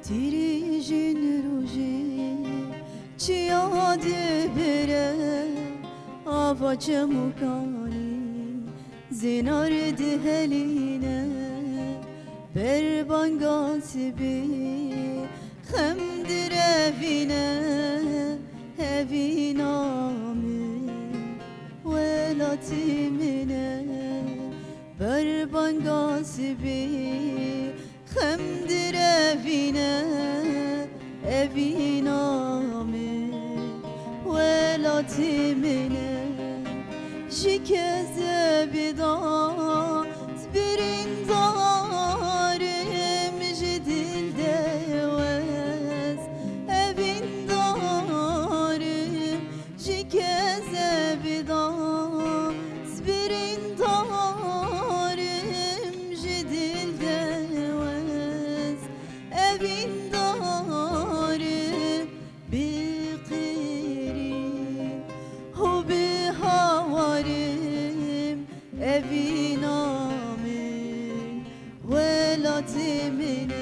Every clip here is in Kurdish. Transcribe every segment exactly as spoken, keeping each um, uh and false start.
Dirêjin rojê çiya dibire, ava çemokanî zênar dihelîne. Berbanga sibê xem direvîne, evîna min welatî min e. Berbanga sibê xem direvîne, evîna min welatî min e. Ji kezebê da birîndar im, ji dil de wez evîndar im. Ji kezebê da birîndar im, ji dil de wez evîndar im. Bi qêrî û bi hawarim, evîna min welatî min e.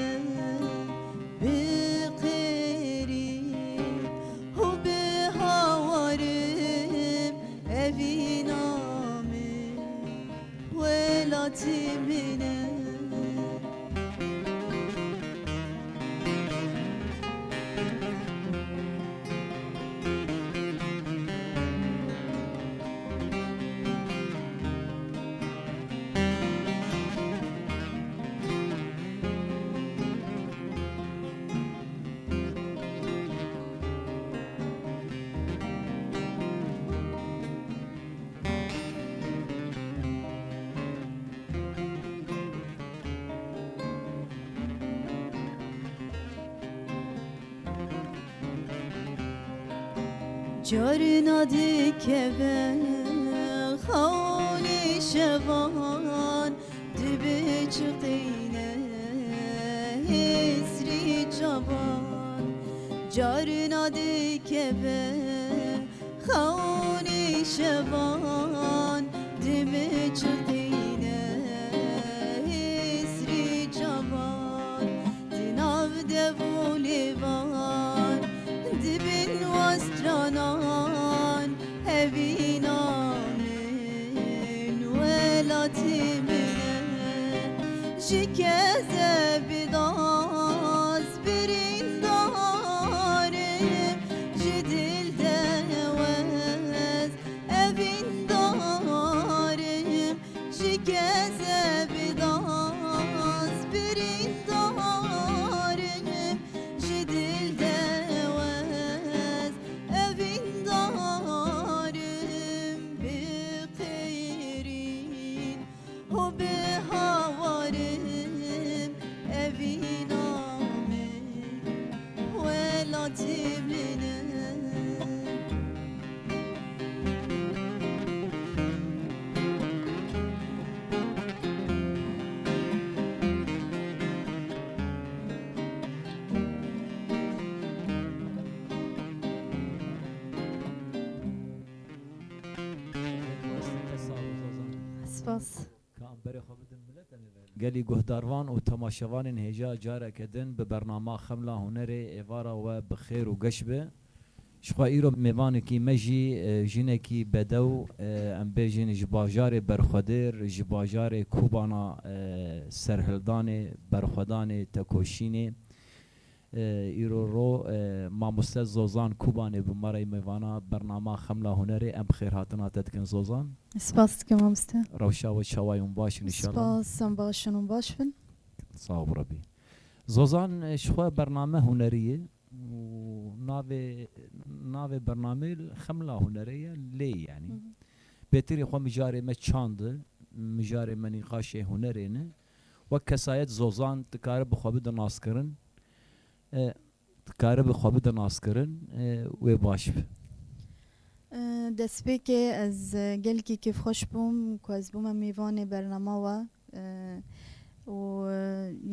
Bi qêrî û bi hawarim, evîna min welatî min e. Carina dikeve xewnî şevan, dibiçiqîne hêsrî çavan. Carina dikeve xewnî şevan, dibiçiqîne hêsrî çavan. Di nav dev û lêvan, di bin û stranan, evîna min welatî min e. Ji kezebê da birîndar im, ji dil de wez evîndar im. Ji kezebê da birîndar im, ji dil de wez evîndar im. Bi qêrî û bi hawarim, evîna min welatî min e. Spas. Ka em berê xwe bidin milet, em ê verin. Gelî guhdarvan û temaşevanên hêja careke din bi bernama Xemla Hunerê êvara we bi xêr û geş be. Jixwe îro mêvanekî me jî, e, jinekî bedew, e, em bêjin ji bajarê berxwedêr, ji bajarê Kobana, e, serhildanê, berxwedanê, tekoşînê. E, îro ro, e, mamoste Zozan Kobanê bi me re mêvana bernama Xemla Hunerê. Em bi xêr hatina te dikin Zozan. Spas dikim mamoste. Rewşa we çawa ye, hûn baş in înşallah? Spas, em baş in, hûn baş bin. Sağ ol Rebî. Zozan, e, jixwe bername hunerî ye û navê, navê bernamê Xemla Hunerê ye, lê yanî. Hı hı. Bêtirî xwe mijarê me çand e, mijarê me nîqaşê hunerê ne. Wek kesayet Zozan dikare bi xwe bide naskirin. E, dikare bi xwe bide naskirin, e, wê baş be. E, destpêkê ez, e, gelekî kêfxweş bûm ku ez bûme mêvanê bernama we, e, û, e,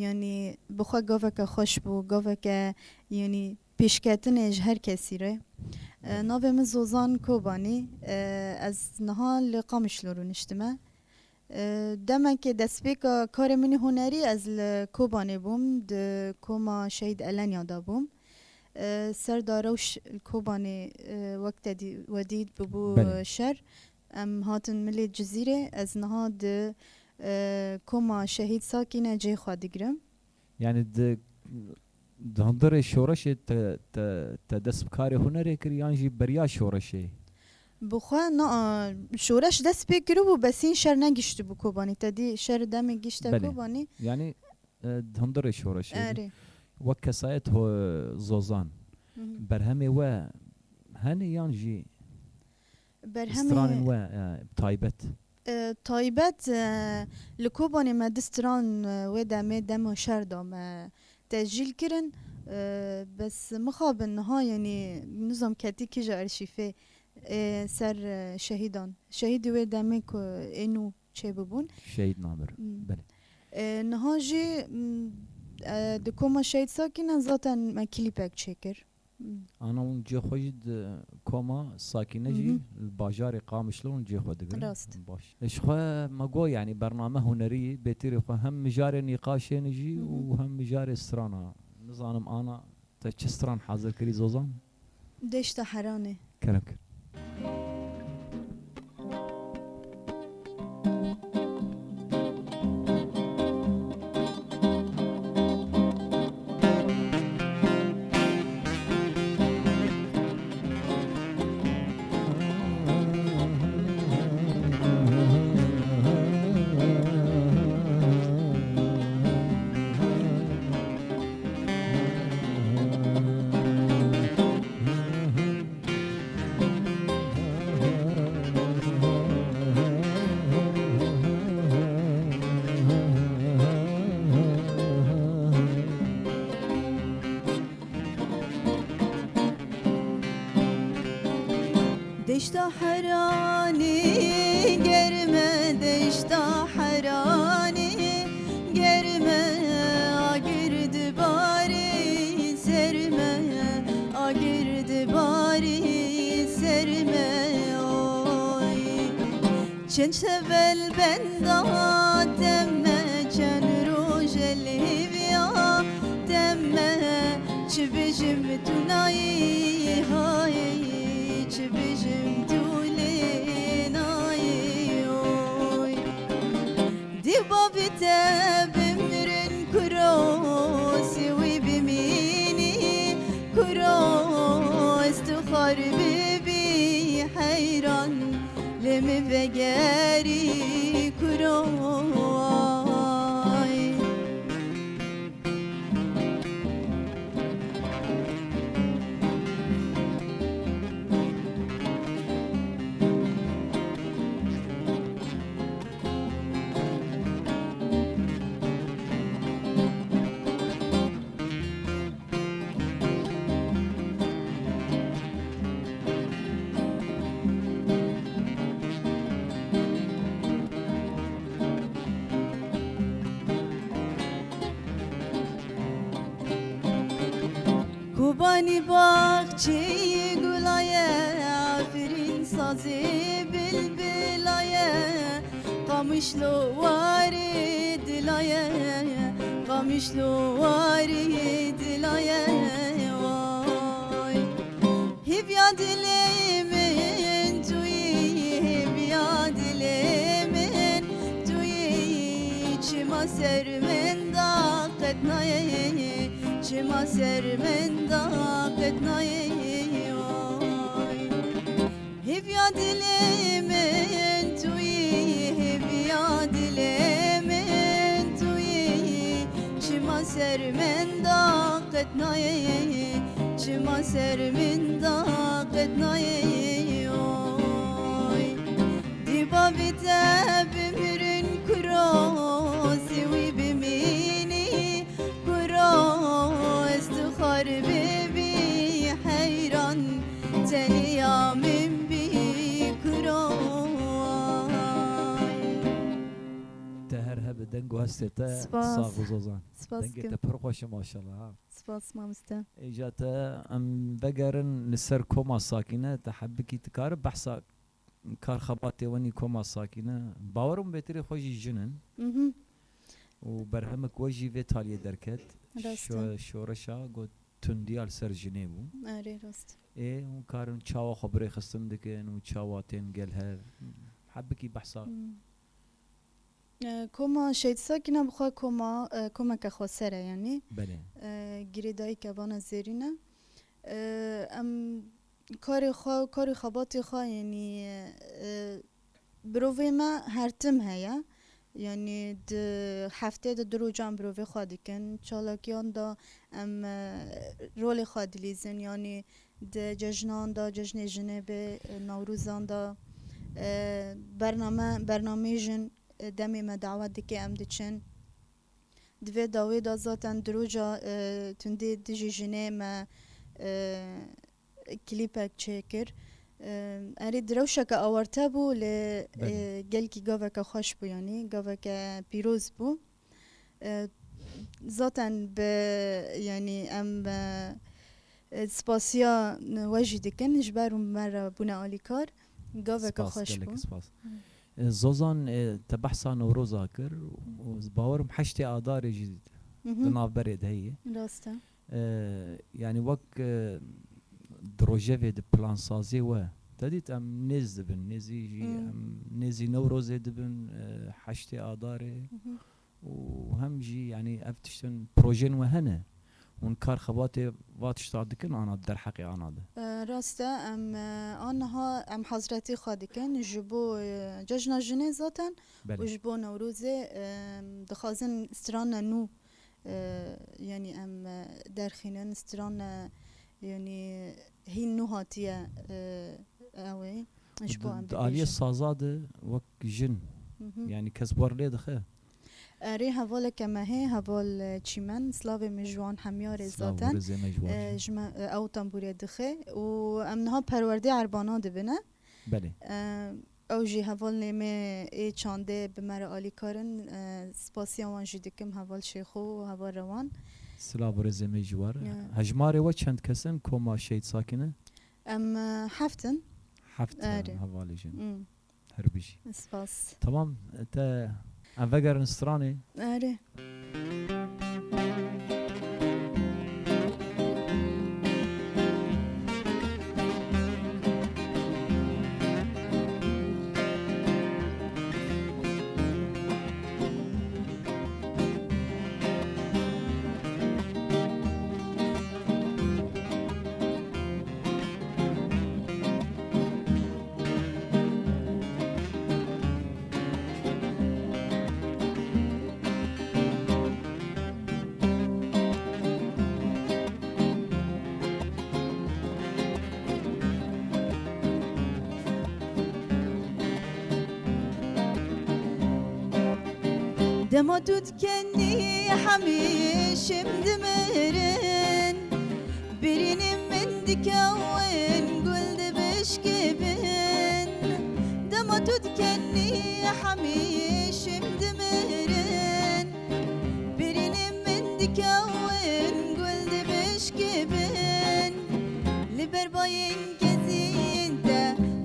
yanî bi xwe gaveke xweş bû, gaveke, yanî pêşketinê ji her kesî re. E, Belê. Navê min Zozan Kobanî, e, ez niha li Qamişlo rûniştime. E, demekê destpêka karê min ê hunerî ez li Kobanê bûm, di koma Şehîd Elenya de bûm. E, ser da rewş li Kobanê, e, wek te dî-, we dît bûbû, Belê. e, şer. Em hatin milê Cizîrê, ez niha di, e, koma Şehîd Sakîne cihê xwe digirim. Yani di, di hundirê şoreşê te, te, te dest bi karê hunerê kir yan jî beriya şoreşê? Bi xwe na, şoreş dest pê kiribû, bes hîn şer negiştibû Kobanî. Te dî şer demê gişte Belê. Kobanî. Yani, e, di hundirê şoreşê. Erê. Wek kesayet ho-, Zozan. Hı hı. Berhemê we hene yan jî Berhemê stranên we, e, taybet? E, taybet, e, li Kobanê me du stran, e, wê demê dema şer da me tescîl kirin. E, bes mixabin niha, yanî nizam ketî kîja arşîfê, e, ser, e, şehîdan. Şehîdê wê demê ku ê nû çêbibûn. Şehîd Namir. Hmm. Belê. E, niha jî, m, e, di koma Şehîd Sakîne zaten me klîpek çêkir. Ana hûn cihê xwe jî di koma Sakîne jî Hı hı. li bajarê Qamişlo hûn cihê xwe digirin. Rast. Baş. E, ji xwe me got, yanî bername hunerî bêtirê xwe hem mijarê nîqaşê ne jî Hı hı. û hem mijarê strana. Nizanim ana te çi stran hazir kirî Zozan? Deşta Heranê. Kerem kir. Deşta Heranî germe, deşta Heranî germe, agir dibarî serme, agir dibarî serme, oy. Çend sevel benda temme, çend roj el hêviya temme, çi bijim tu nayî hay, çi bijim tu lê nayî oy. Di bavê te bimrin kuro, sê wî bimînî kuro, ez tu xar bibî heyran. Lê min vegerî kuro ay. Kobanî baxçeyê gula ye, afirîn sazê bilbila ye. Qamişlo warê dila ye, Qamişlo warê dila ye, way. Hêviya dilê min tu yî, hêviya dilê min tu yî, çima ser min da qet nayê, çima ser min da qet nayê, way. Hêviya dilê min tu yî, hêviya dilê min tu yî, çima ser min da qet nayê, çima ser min da qet nayê, oy. Di bavê te bimrin kuro, sê wî bimînî kuro, ez tu xar bibî heyran, teniya min bî kuro. Te her hebe deng û hestê te Spas. Sax û zozan. Spas Dengê dikim. Te pir xweş e maşallah ha. Spas mamoste. Îca te em vegerin li ser koma Sakîne, te hebikî dikare behsa kar xebatê wenî koma Sakîne. Bawerim bêtirê xwe jî jin in. Mhm. Û berhemik we jî vê taliyê derket. Rast e. Şo-, şoreşa got tundiya li ser jinê bû. Erê, rast. Ê, hûn karin çawa xwe birêxistin dikin û çawa tên gel hev? Hebikî behsa. Hmm. E, koma Şehîd Sakîne bi xwe koma, e, komeke xweser e, yanî. Belê. E, girêdayîke vana zêrîn e. E, em karê xwe, karê xebatê xwe, yanî, e, birovê me her tim heye. Yanî di heftê de du rojan birovê xwe dikin. Çalakiyan de em, e, rolê xwe dilîzin. Yanî di cejnan de, cejnê jinê be, e, Newrozan de, e, bername, bernameyê jin, e, demê me dawet dike, em diçin. Di vê dawê de zaten di roja, e, tundê dijî jinê me, e, klîpek çêkir. E, erê di rewşeke awarte bû, lê, Belê. e, gelkî gaveke xweş bû, yanî gaveke pîroz bû. E, zaten bi, yanî em, e, e, spasiya we jî dikin, ji ber û me re bûne alîkar. Gaveke Spas, xweş gelek bû. Spas. Hı. E, Zozan, e, te behsa Newroza kir û bawerim heştê Adarê jî Hı hı. di navberê de heye. Rast e. E, yanî wek, e, di rojevê di plansaziyê we te dît em nêz dibin, nêzî jî Hı. em nêzî Newrozê dibin, e, heştê Adarê Hı hı. û hem jî yanî ev tiştin projên we hene. Hûn kar xebatê va tişta dikin ana derheqê ana de? E, rast e, em, e, aniha em hazretî xwe dikin ji bo, e, cejna jinê zaten Belê. û ji bo Newrozê, e, dixwazin strana nû, e, yanî em, e, derxînin, strana, yanî hîn nû hatiye, e, ew ê ji bo Di, em di aliyê bêjin. saza de wek jin, Hı hı. yanî kes bar lê dixe? Erê, hevaleke me hê, heval, e, Çîmen, slavê min ji wan hemiyarê Silav û zaten. rêzê me ji wan E, jî. ji me, e, ew tembûrê dixe û em niha perwerdê erbana dibine. Belê. E, ew jî hevalê me ê çandê bi me re alîkar in. E, spasiya wan jî dikim, heval Şêxo û heval Rewan. Silav û rêzê me ji wan. Ya. Hejmarê we çend kes in koma Şehîd Sakîne? Em, e, heft in. Heft, e, Erê. hevalê jin. Hmm. Her bijî. Spas. Tamam, te em vegerin stranê. Erê. Dema tu dikenî hemî şim dimirin, birînî min dikewin gul dibişkibin. Dema tu dikenî hemî şim dimirin, birînî min dikewin gul dibişkibin. Li ber bayên keziyên te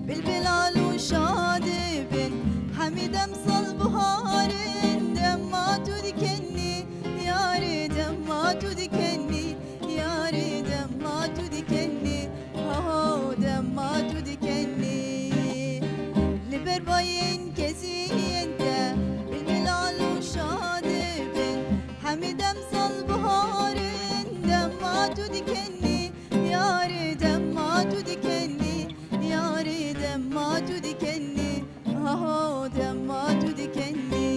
bilbilal û şad bin. Hemî dem sal buhar in, dema tu dikenî, yarê dema tu dikenî, yarê dema tu dikenî, haho dema tu dikenî. Li ber bayên keziyên te bilbilal û şad bin. Hemî dem sal buhar in, dema tu dikenî, yarê dema tu dikenî, yarê dema tu dikenî, haho dema tu dikenî.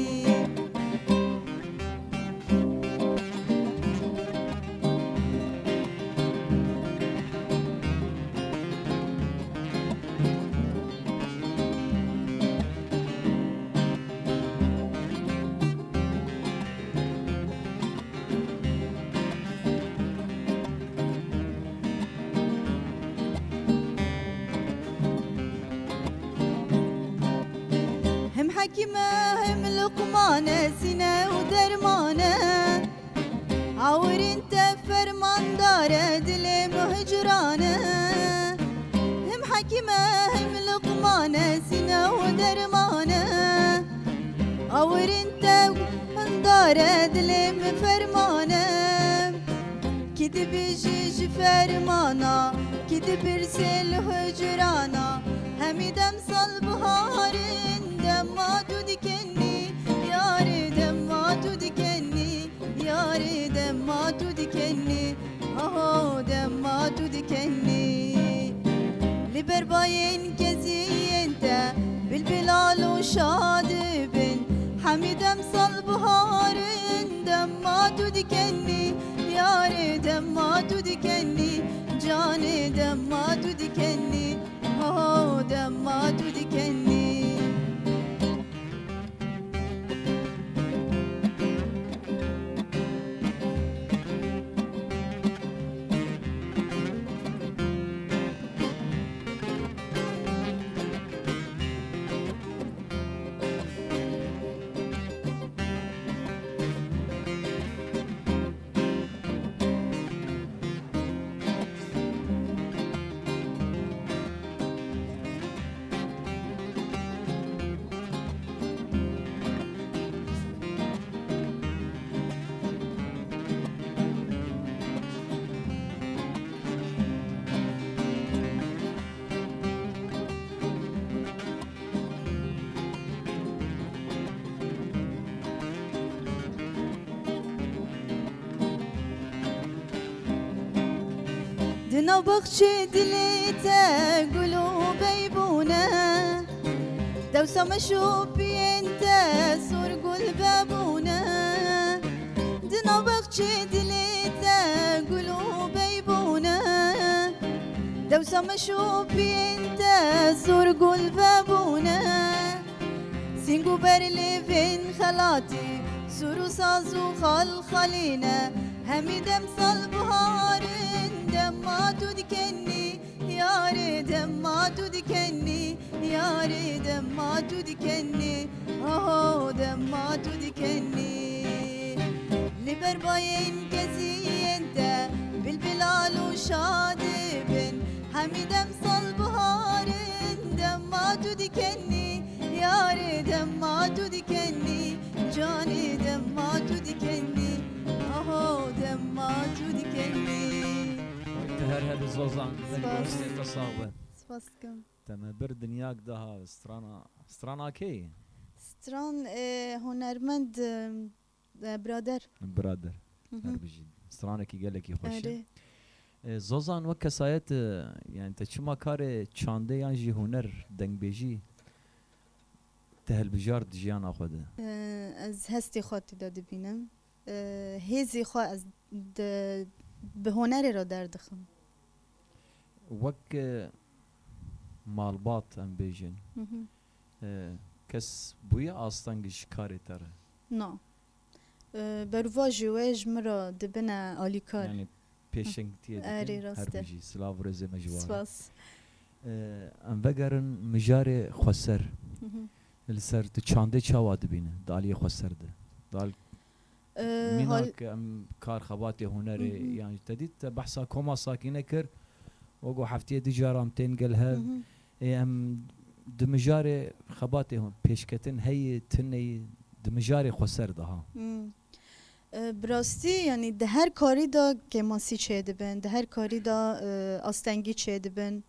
Him Hekîm e, him Luqman e, sîne û derman e. Awirîn te fermandar e, dilê min hicran e. Him Hekîm Kime hem luqmane sine û dermane, awirîn te hindare dilê min fermane. Kî dibêjî ji fermana, kî dipirsê li hicrana, hemî dem sal biharin, dema tu dikenî, yarê dema tu dikenî, yarê dema tu dikenî. Aho dema tu dikenî. Li ber bayên keziyên te bilbilal û şad bin. Hemî dem sal biharin, dema tu dikenî. Yarê dema tu dikenî. Canê dema tu dikenî. Aho dema tu dikenî. Di nav baxçê dilê te gul û bey bûne, dewsa meşopiyên te sor gul vebûne. Di nav baxçê dilê te gul û bey bûne, dewsa meşopiyên te sor gul vebûne. Sîng û berlêvên xelatî, sûr û saz û xalxalîne, hemî dem sal biharin, dema tu dikenî, yarê dema tu dikenî, yarê dema tu dikenî, aho dema tu dikenî. Li ber bayên keziyên te, bilbilal û şad bin, hemî dem sal biharin, dema tu dikenî, yarê dema tu dikenî, canê dema tu dikenî, aho dema tu dikenî. Te her hebî Zozan, deng û Spas. Hestê te sax be. Spas dikim. Te me bir dinyak daha strana, strana kê? Stran, e, hunermend, e, e, birader. Birader. Hı hı. Her bijî. Stranekî gelekî xweş e. Erê. E, Zozan wek kesayet, e, yani te çima karê çandê yan jî huner, dengbêjî te hilbijart di jiyana xwe de? E, ez hestê xwe tê de dibînim. E, hêzê xwe ez di, bi hunerê re derdixim. Wek, e, malbat em bêjin, Hı hı. e, kes bûye asteng ji karê te re? Na. E, berovajê wê ji min re dibine alîkar. Yani pêşengtiyê dikin. Erê, rast e. Her bijî. Silav û rêzê me ji wan re. Spas. E, em vegerin mijarê xweser. Hı hı. Li ser tu çandê çawa dibîne di aliyê xweser de? Di al-, Ee, mînak hal- em kar xebatê hunerê, Hı hı. yan te dît te behsa koma Sakîne kir, wego heftiyê du caran tên gel hev. Hı hı. Ê, em di mijarê xebatê hon-, pêşketin heyî, tuneyî, di mijarê xweser de ha. Hmm. E, bi rastî, yanî di her karî de kêmasî çêdibin, di her karî de, e, astengî çêdibin,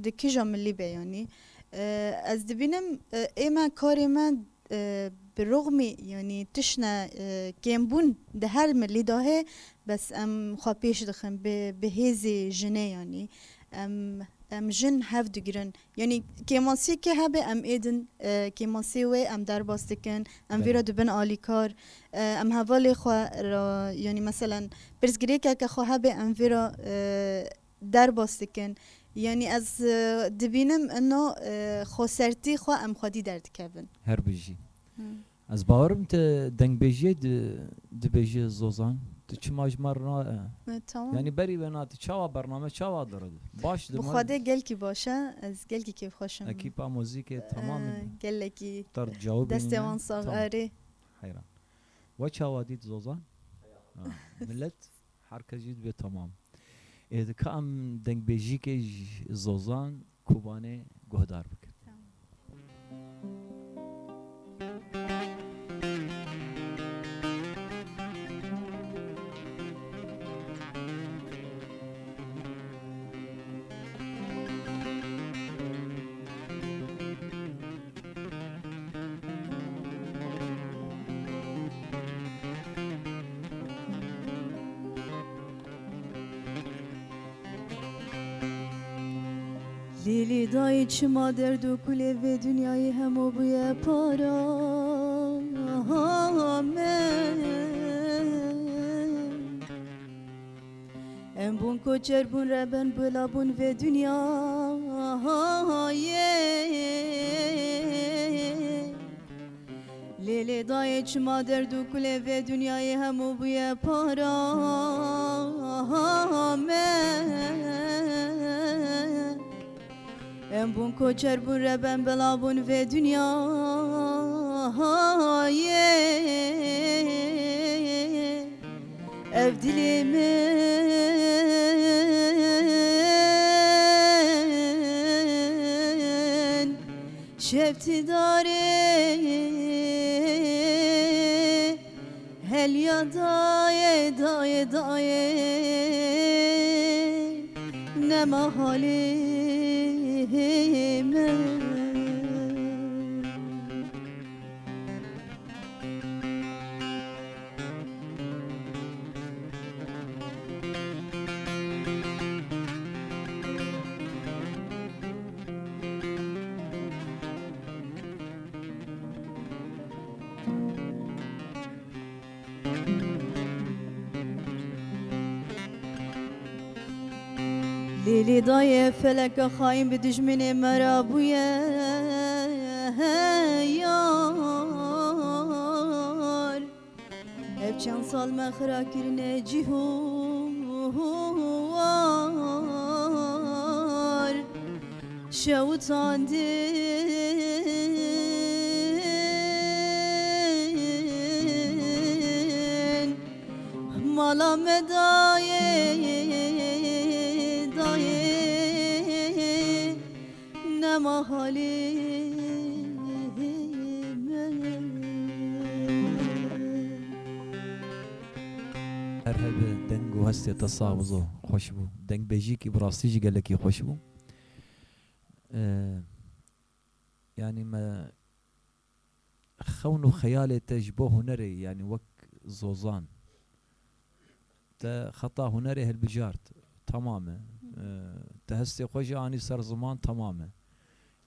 di kîja milî be, yanî. E, ez dibînim, e, ê me, karê me, e, bi rixmî, yanî tişne, e, kêmbûn di her milî de hê, bes em xwe pêş dixin bi, bi hêzê jinê, yanî. Em, em jin hev digirin. Yanî kêmasiyekê hebe em êdin, e, kêmasiyê wê em derbas dikin, em Belê. vîra dibin alîkar, e, em hevalê xwe re, yanî meselen pirsgirêkeke xwe hebe em vîra, e, derbas dikin. Yanî ez, e, dibînim ino, e, xwesertî xwe em xwedî derdikevin. Her bijî. Hı. Ez bawerim te dengbêjiyê di-, dibêje Zozan. Tu çima ji me re na-, E, tamam. Yanî berî wê na tu çawa bername çawa diride? Baş Bi dima Xwedê gelkî baş e. Ez gelkî kêfxweş im. Ekîpa muzîkê tamam E, in. gelekî. Tar cawibî Destê ne? wan sax. Tamam. Erê. Heyran. We çawa dît Zozan? Ha, millet her kes jî dibê tamam. Ê, di ka em dengbêjîkê ji Zozan Kobanê guhdar bikin. Lîlî dayê çima derd û kulê vê dinyayê hemû bûye para me. Em bûn koçer bûn reben bila bûn vê dinyayê. Lê lê dayê çima derd û kulê vê dinyayê hemû bûye para me. Em bûn koçer bûn reben bila bûn vê dinyayê. Ev dilê min şeftî darê heliya dayê, dayê, dayê, nema halê min. Lê lê dayê feleka xayîn bi dijminê me re bûye yar. Ev çend sal me xira kirine cih û war. Şewitandin mala me dayê, dayê, nema halê me. Her hebe deng û hestê te sax bizo, xweş bû. Dengbêjiyekî bi rastî jî gelekî xweş bû. Ee, yanî me xewn û xeyalê te ji bo hunerê, yanî wek Zozan, te xeta hunerê hilbijart, tamam e. Ee, te hestê xwe jî anî ser ziman, tamam e.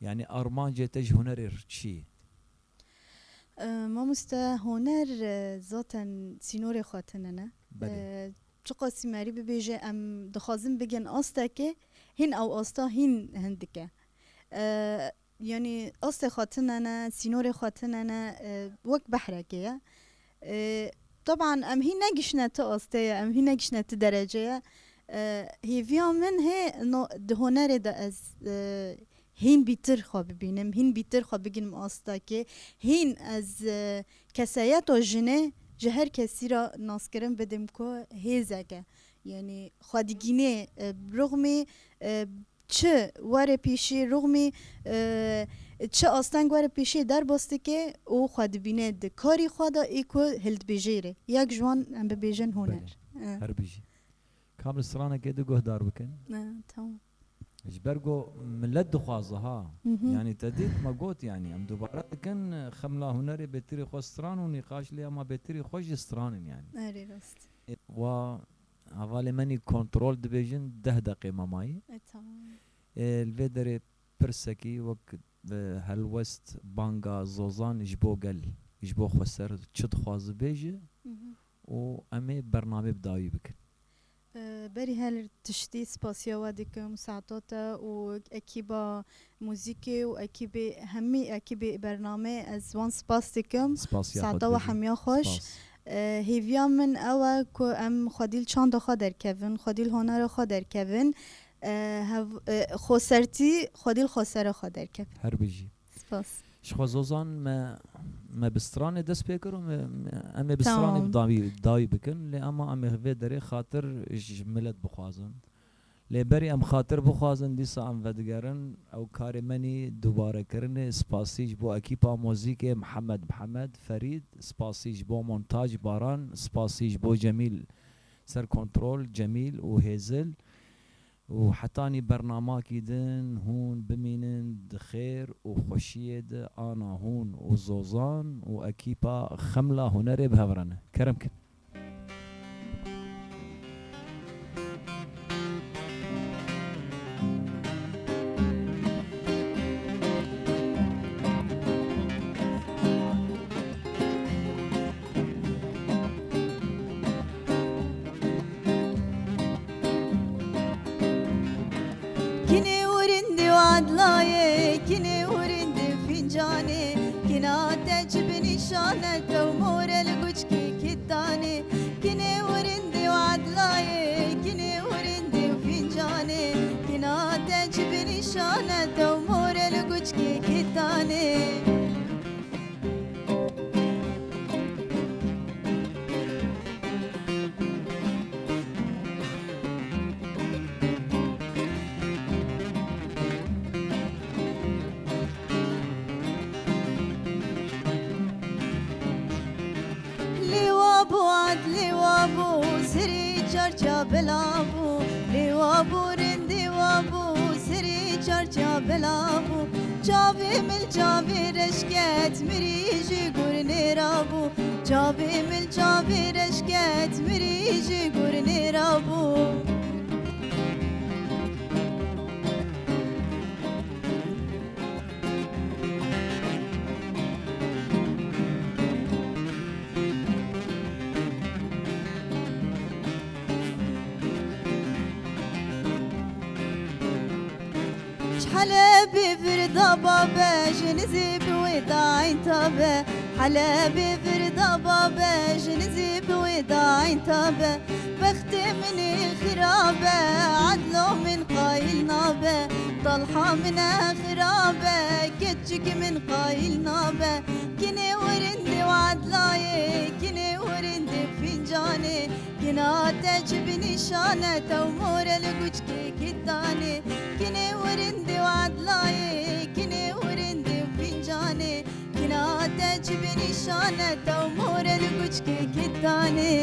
Yanî armancê te ji hunerê re çi ye? Ee, mamoste, huner, e, zaten sînorê xwe tune ne. Belê. Ee, çiqasî merî bibêje, em dixwazin bigin astekê, hîn ew asta hîn hindik e. Ee, yanî astê xwe tune ne, sînorê xwe tune ne, e, wek behrekê ye. E, teban em hîn negişne ti astê ye, em hîn negişne ti derecê ye. E, hêviya min hê no, di hunerê de ez, e, hîn bîtir xwe bibînim, hîn bîtir xwe bigînim astekê, hîn ez, e, kesayeta jinê ji her kesî re naskirin bidim ku hêzek e. Yanî xwedigînê, e, bi rixmî, e, çi were pêşî, rixmî, e, çi asteng were pêşî derbas dike û xwe dibîne di karî xwe de ê ku hildibêjê re. Yek ji wan em bibêjin huner. Belê. E. Her bijî. Kamil stranekê di guhdar bikin. E, tamam. Ji ber ku millet dixwaze ha. Hı hı. Yanî te dît me got yanî em dubare dikin xemla hunerê bêtirî xwe stran û nîqaş lê ema bêtirî xwe jî stran in yanî. Erê rast. E, wa Hevalê me nî kontrol dibêjin deh deqê me mayî. E, tamam. E, li vê derê pirsekî wek, e, helwest banga Zozan ji bo gel, ji bo xweser çi dixwaze bêje Mhm. û em ê bernamê bi dawî bikin. E, berî her tiştî spasiya we dikim, saeta te û ekîba muzîkê û ekîbê, hemî ekîbê bernamê ez wan spas dikim. Spasiya xwe Saeta we dibêjim. Hemiya xweş. Spas. E, hêviya min ew e ku em xwedî li çanda xwe derkevin, xwedî li honera xwe derkevin. E, hev-, e, xwesertî xwedî li xwesera xwe derkevin. Her bijî. Spas. Ji xwe Zozan me, me bi stranê dest pê kir û me, me, em ê bi stranê Tamam. bi dawî, dawî bikin. Lê ema em ê vê derê xatir ji milet bixwazin. Lê berî em xatir bixwazin, dîsa em vedigerin. Ew karê me nî dubarekirinê. Spasî ji bo ekîpa muzîkê Mihemed Mihemed, Ferîd. Spasî ji bo montaj Baran. Spasî ji bo Cemîl ser kontrol, Cemîl û Hêzil. Û hetanî bernamakî din hûn bimînin di xêr û xweşiyê de, ana hûn û Zozan û ekîpa Xemla Hunerê bi hev re ne. Kerem kin. Kinê û rindê û edlayê, kinê û rindê û fîncanê, kina te çi bi nîşan e, tew more li guçkê kitanê. Kinê û rindê û edlayê, kinê û rindê û fîncanê, kina te çi bi nîşan e, tew more li guçkê kitanê. Lêwa bû, ed lêwa bû, serê çarça bila bû. Lêwa bû, rindê wa bû, serê çarça bila bû. Çavê min çavê reş ket, mirî ji gurnê ra bû. Çavê min çavê reş ket, mirî ji gurnê ra bû. Ji Helebê vir da babe, ji nizî bi wê da eynta be. Helebê vir da babe, ji nizî bi wê da eynta be. Bextê min ê xirab e, edlo min qayîl nabe. Talha min e xirab e, keçik min qayîl nabe. Kinê û rindê û edlayê, kinê û rindê û fîncanê, kina te çi bi nîşan e, tew more li guçkê kitanê. Kinê û rindê û edlayê, kinê û rindê û fîncanê, kina te çi bi nîşan e, tew more li guçkê kitanê.